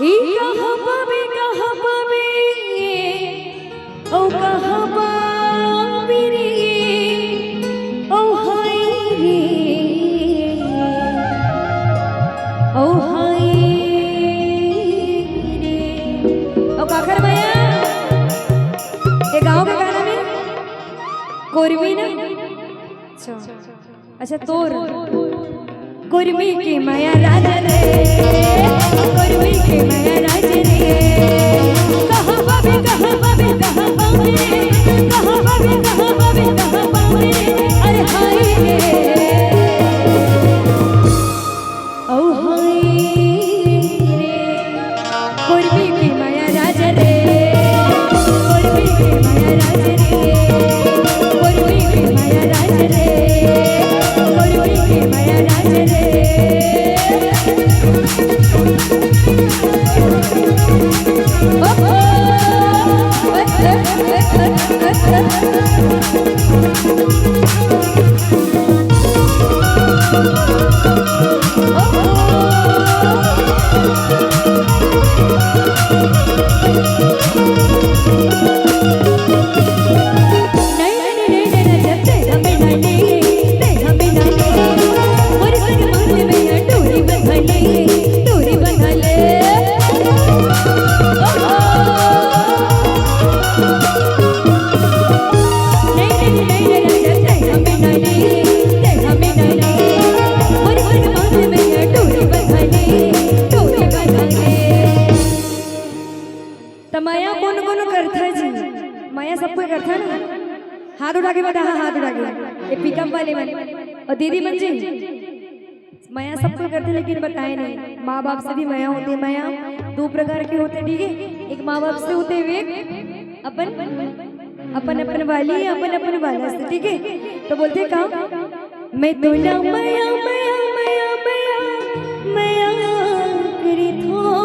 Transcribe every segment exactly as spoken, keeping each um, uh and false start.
ई कहाँ पाबे, कहाँ पाबे, ओ कहाँ पाबे रे, ओ हाय रे, ओ हाय रे। ओ काखर मया, ये गाँव के गाना में कोरमी ना? अच्छा। अच्छा, तोर। कुर्मी के माया राज रे, कुर्मी के माया राज रे। कहाँ बाबे, कहाँ बाबे, कहाँ बाबे, कहाँ बाबे, कहाँ बाबे, कहाँ बाबे, अरे हाय रे, ओ हाय रे। कुर्मी के माया राज रे, कुर्मी के माया राज रे, कुर्मी के माया राज रे, कुर्मी के माया राज रे। ओ, ओ, ओ, ओ, ओ, ओ। त मया कोन कोन करथा जी? मया सब कोई करथा ना? हाथ उठा के बता, हाँ, हाथ उठा के। ये पिकअप वाले मन। और दीदी मन जी, मया सब कोई करथे, लेकिन बताए नहीं। माँ बाप से भी मया होथे। मया दो प्रकार के होथे, ठीक है? एक माँ बाप से होथे, एक अपन, अपन, अपन वाली, अपन, अपन वाला से, ठीक है? तो बोलथे का, मैं तो ना मया, मया, मया, मया, मया करथों।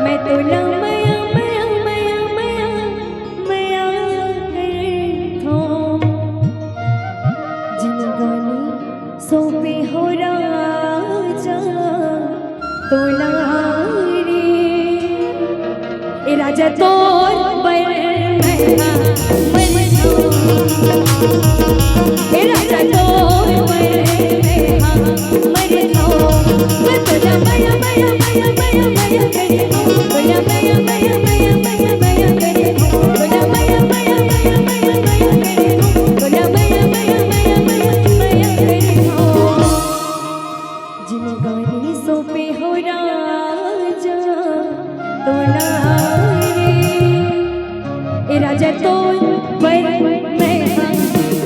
मैं तो ना मया, मया, मया, मया, मया करथों। जिनगानी सौंपे हो राजा तोला रे। ए राजा तोर बर मैं हा मर जाऊं। ए राजा तोर बर मैं हा मर जाऊं। मैं तोला मया, मया, मया, मया, मया करे हूँ। तोला मया, मया, मया, मया, मया करे हूँ। तोला मया, मया, मया, मया, मया करे हूँ। तोला मया, मया, मया, मया, मया करे हूँ। जिनगानी सौंपे हो राजा तोला रे। ए राजा तोर बर मैं हा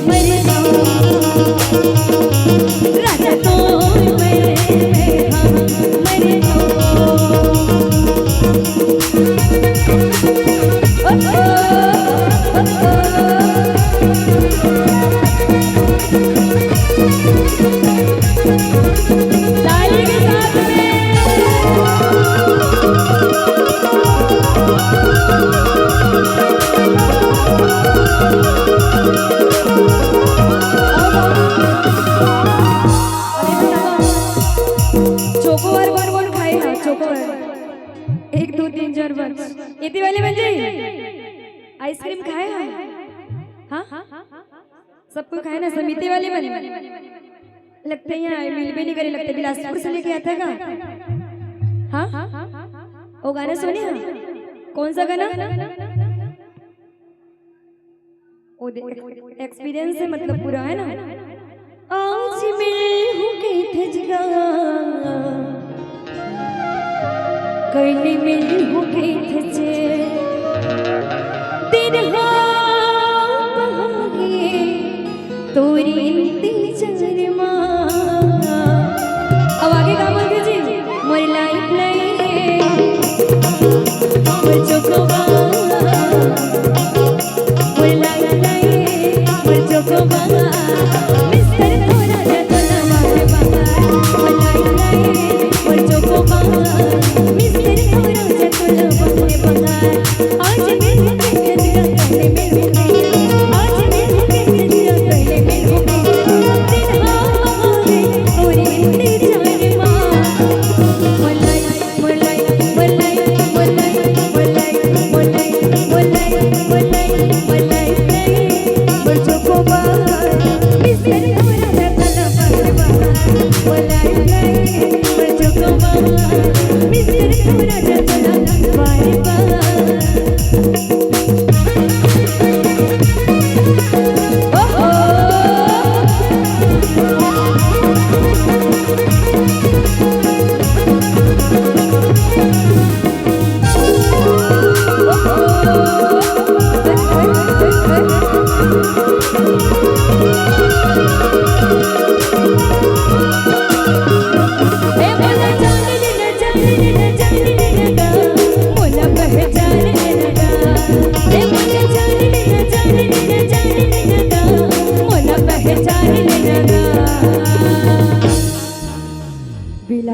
मर जाऊं। राजा तोर बर मैं हा मर जाऊं। ओ, ओ, ओ, ओ। ताली के साथ में। अरे बताओ, चोकोबार कोन कोन खाए हा? चोकोबार। एक, दो, तीन, चार, पाँच। एती वाले मन जी, आइसक्रीम खाए हा? हाँ? सब कोई खाए ना, समिति वाले मन। लगथे यहाँ आए, मिलबे नहीं करे, लगथे बिलासपुर से लेके आता का? हाँ, वो गाना सुने हाँ? कौन सा गाना? वो दे, एक्सपीरियंस है, मतलब, पूरा है ना। आज मिलहूँ कहिथे जगा, कल मिलहूँ कहिथे जे, दिन हा बहागे तोर इंतजार मा।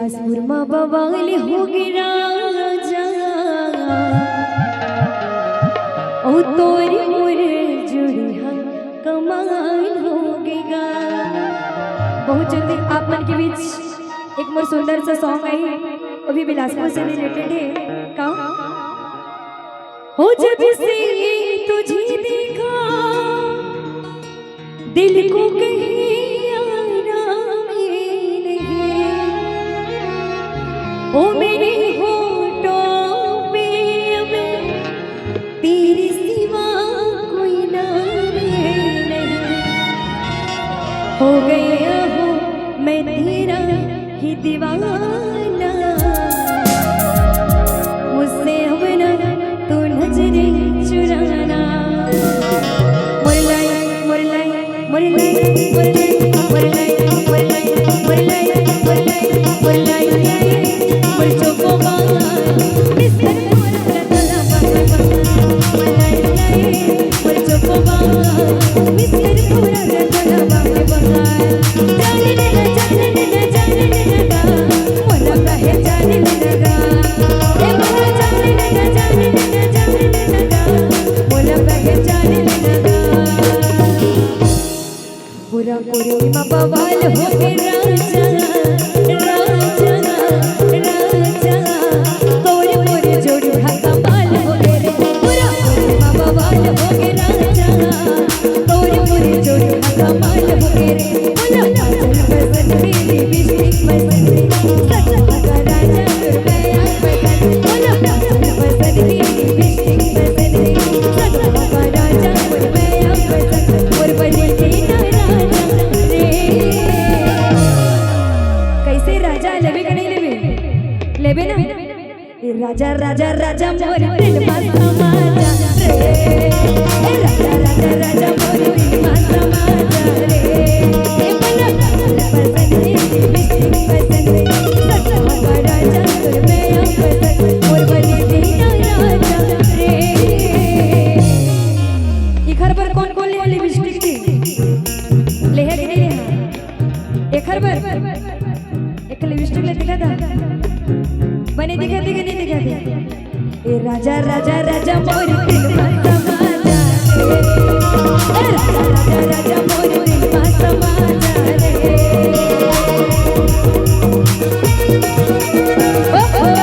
बिलासपुर म बवाल होगे राजा, ओ तोर मोर जोड़ी ह कमाल होगे गा। बहुत जल्दी आप मन के बीच एक मोर सुंदर सा सॉन्ग आही, वो भी बिलासपुर से रिलेटेड है। का हो, जब से तुझे देखा, दिल को कहीं आराम ही नहीं। ओ मेरे होठों पे अब तेरे सिवा कोई नाम ही नहीं। हो गया हूँ मैं तेरा ही दीवाना। मुझसे अब ना तू नजरें चुराना। मुरलाई, मुरलाई, मुरलाई, मुरलाई, मुरलाई, मुरलाई, मुरलाई, मुरलाई, मुरलाई, मुरलाई, मुरचो को बाल, बिस्तर को रंग तोला बाल, मुरलाई, मुरलाई, मुरचो को बाल, बिस्तर को रंग तोला बाल, बाल। जाने ना, जाने ना, जाने ना गा, मोला कहे जाने ना गा। ए मोला जाने ना, जाने ना, जाने ना गा, मोला कहे जाने ना गा। पूरा कोरी म बवाल होगे राजा, राजा, राजा। तोर मोर जोड़ी ह कमाल होगे रे। पूरा कोरी म बवाल होगे राजा, तोर मोर जोड़ी ह कमाल होगे रे। बोला काजल पसंद की लिपस्टिक पसंद, सच का राजा तोर बयान पसंद। बोला काजल पसंद की लिपस्टिक पसंद, सच का राजा तोर बयान पसंद। मोर बने के ना राजा रे। कैसे राजा, लेबे के नहीं लेबे? लेबे ना? ए राजा, राजा, राजा मोर दिल मा समा जा रे। ए राजा, राजा, राजा मोर दिल मा समा जा रे। ए मोला पसंद है, लिपस्टिक पसंद है, सच का राजा तोर बयान पसंद, मोर बने के ना राजा रे। एखर बर कोन कोन ले लिपस्टिक के? लेहे कि नहीं लेहा? एखर बर एक लिपस्टिक ले दिखा था। बने दिखा दे कि नहीं दिखा दे? ए राजा, राजा, राजा मोर दिल मा समा जा रे। ए राजा, राजा, राजा मोर दिल मा समा जा रे। ओ, ओ।